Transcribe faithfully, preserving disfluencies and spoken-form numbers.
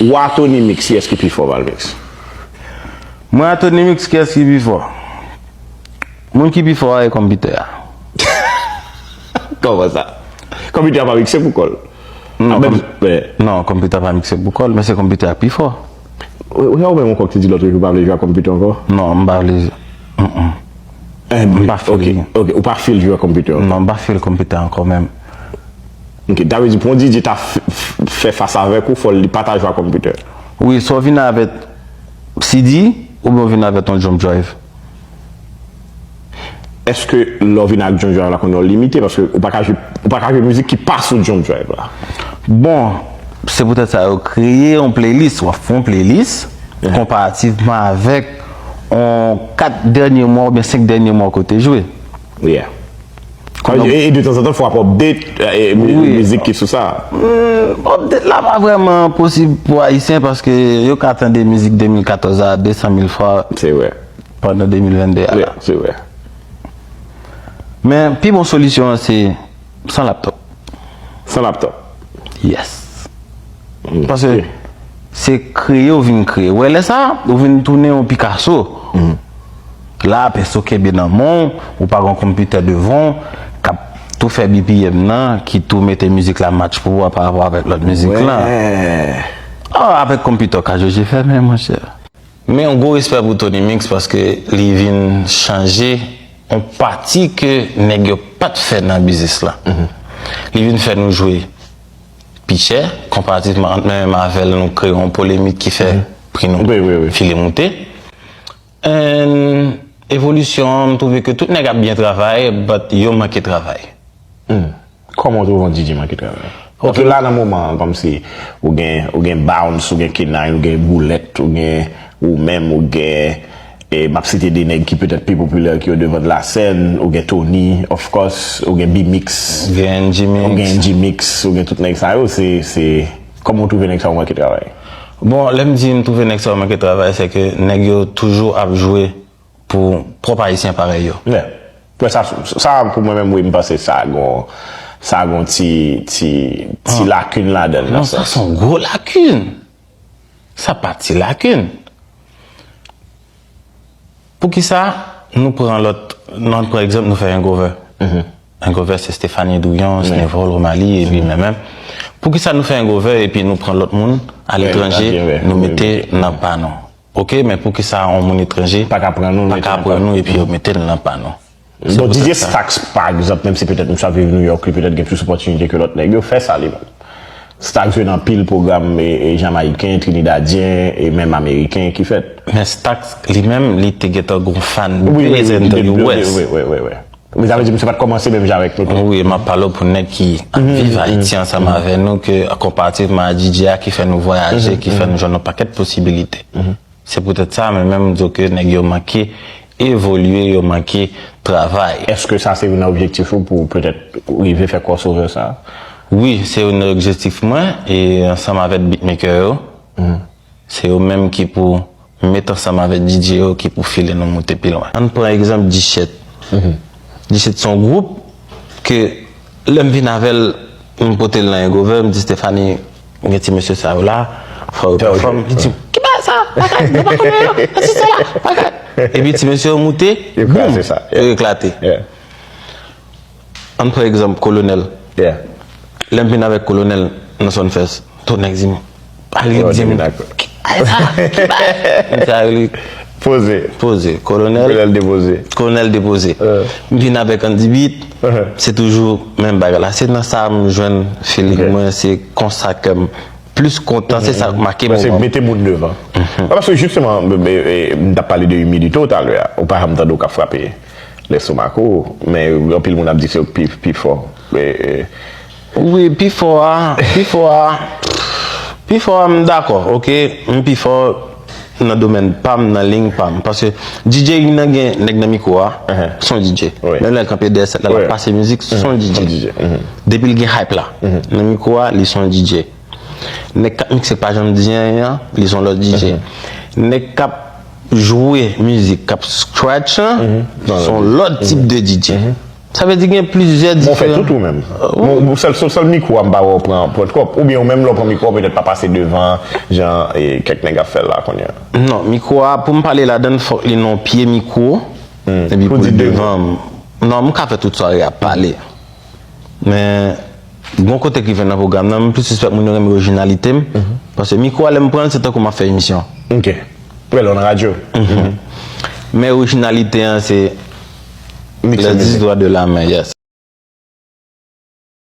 Ou a Tony Mix, kiyès ki pi fò, Valmix? Mwen a Tony Mix, kiyès ki pi fò? Moun ki pi fò a e konpitè a. Kòman sa? Konpitè a pa mikse pou kò l. Non, non, konpitè a pa mikse pou kò l, men se konpitè a ki pi fò. Ou menm ou kòk te di lòt jou pa vle jwe ak konpitè ankò? Non, m pa vle. M pa feel. Ok, ou pa feel jwe ak konpitè ankò? Non, m pa feel konpitè ankò menm. Ok, ta vle di pou yon DJ ta fè fas avèk ou, fò li pa ta jwe ak konpitè? Wi, swa w vin avèk CD oubyen w vin avèk yon jump drive. Èske lè w vin ak jump drive la kounye a w limite? Paske ou pa ka jwe, ou pa ka jwe mizik ki pa sou jump drive la. Bon, se poutèt sa yo kreye yon playlist, w ap fè yon playlist konparativman avèk yon kat dènye mwa oubyen senk dènye mwa w kote jwe. Yeah. E, e de tanzantan fò w ap update e, mizik ki sou sa. Update la pa vrèman posib pou ayisyen paske yo ka tande mizik de mil katòz a de san mil fwa. Se vre. Pandan de mil venn de a la. Se vre. Men pi bon solisyon an se san laptop. San laptop. Yes. Paske se kreye ou vin kreye. Ou wè lè sa, ou vin tounen yon Picasso. La, pèso kenbe nan men w, ou pa gen yon konpitè devan w, k ap tou fè BPM nan, ki tou mete mizik la match pou ou pa rapò avèk lòt mizik lan. Oh, avèk konpitè w ka jwe je fèmen, monchè. Men yon gwo respè pou Tony Mix paske li vin chanje yon pati ke nèg yo pa t fè nan biznis la. Li vin fè nou jwe pi chè, konparativman ant mwen menm avè l nou kreye yon polemik ki fè pri nou file moute. And evolisyon an, m twouve ke tout nèg ap byen travay, but yo manke travay. Kòman w twouve yon DJ manke travay? Paske la nan moman an, kòmsi ou gen, ou gen Bounce, ou gen K nine, ou gen Boulèt, ou gen ou menm, ou gen, e m ap site de nèg ki petèt pi popilè ke yo devan de la sèn, ou gen Tony, of course, ou gen B-Mix. Ou gen N G Mix. Ou gen N G Mix, ou gen tout nèg sa yo, se, se, kòman w twouve nèg sa yo manke travay? Bon, lè m di m twouve nèg sa yo manke travay, se ke nèg yo toujou ap jwe pou pwòp Ayisyen parèy yo. Yeah. Sa, sa pou mwen menm, wi, m panse sa gon, sa gon ti, ti, ti lakin ladan l. Non, sa se yon gwo lakin. Sa pa ti lakin. Poukisa nou pran lòt, nou pran egzanp, nou fè Hangover. Hangover se Stéphanie Drouillon, Snevol, Romalie, epi mwen menm. Poukisa nou fè Hangover epi nou pran lòt moun aletranje, nou mete nan pa nou? Ok, men poukisa yon moun etranje pa ka pran nou, pa ka pran nou epi yo mete l nan pa nou? Bon, DJ Stax, pa egzanp, menm si petèt misye ap viv New York, li petèt gen plis opòtinite ke lòt nèg yo, fè sa li menm. Stax jwe nan anpil pwogram e, e Jamayiken, Trinidadyen e menm Ameriken ki fèt. Men Stax li menm, li te gentan gon fan base in the U S. Wi, wi, wi. Men sa vle di misye pa t kòmanse menm jan avèk nou tou. Wi, m ap pale w pou nèg ki ap viv Ayiti ansanm avè nou, ke konparativman a DJ a ki fè nou vwayaje, ki fè nou jwenn yon pakèt posibilite. Se poutèt sa, mwen menm, m di w ke nèg yo manke evolye, yo manke travay. Èske sa se youn nan objektif ou pou petèt rive fè crossover sa? Wi, se youn nan objektif mwen, e ansanm avèk beatmaker yo. Se yo menm ki pou met ansanm avèk DJ yo ki pou file nou moute pi lwen. Ann pran egzanp Dichèt. Dichèt se yon gwoup ke lè m vin avè l, m pote l nan Hangover, m di Stephanie, gen ti mesye sa yo la, fò yo pèfòm. Li di m, ki bagay sa? Bagay, nou pa konnen yo, sesi sela, bagay. Epi ti mesye yo moute, boum, yo eklate. Ann pran egzanp Kolonèl. Lè m vin avèk Kolonèl nan Summerfest, tout nèg di m, Ariel di m, ki bagay sa? Ki bagay? M di Ariel, poze. Poze. Kolonèl. Kolonèl depoze. Kolonèl depoze. M vin avèk Andy Beat, se toujou menm bagay la. Se nan sa m jwenn feeling mwen, se konsa ke m plis kontan, se sa k make moman. Mete moun devan. Paske jisteman, m t ap pale de imilite w talè a. Ou pa janm tande w k ap frape. Lestomak ou, men anpil moun ap di se ou k pi, pi fò. Wi, pi fò a, pi fò a, pi fò a m dakò, ok, m pi fò nan domèn pa m, nan liy pa m. Paske DJ nan gen nèg nan mikwo a, se yon DJ. Lè l kanpe dèyè sèt la, l ap pase mizik, se yon DJ. Depi l gen hype la, nan mikwo a, li se yon DJ. Nèg k ap mikse k pa janm di anyen an, li se yon lòt DJ. Nèg k ap jwe mizik, k ap scratch lan, se yon lòt tip de DJ. Sa vle di gen plizyè diferan. Bon, fè tout ou menm. Bon, sèl sèl mikwo a m pa wè w pran pran twòp. Oubyen ou menm lè w pran mikwo a petèt pa pase devan jan e, kèk nèg ap fè l la kounye a. Non, mikwo a pou m pale ladan l fòk li nan pye mikwo. Epi pou l devan m. Non, m ka fè tout sware a pale. Men gon kote k rive nan pwogram nan, m plis sispèk moun yo renmen orijinalite m. Paske mikwo a lè m pran l se tankou m ap fè emisyon. Ok. Wè lè w nan radyo. Men orijinalite an se les dix doigts de la main, yes.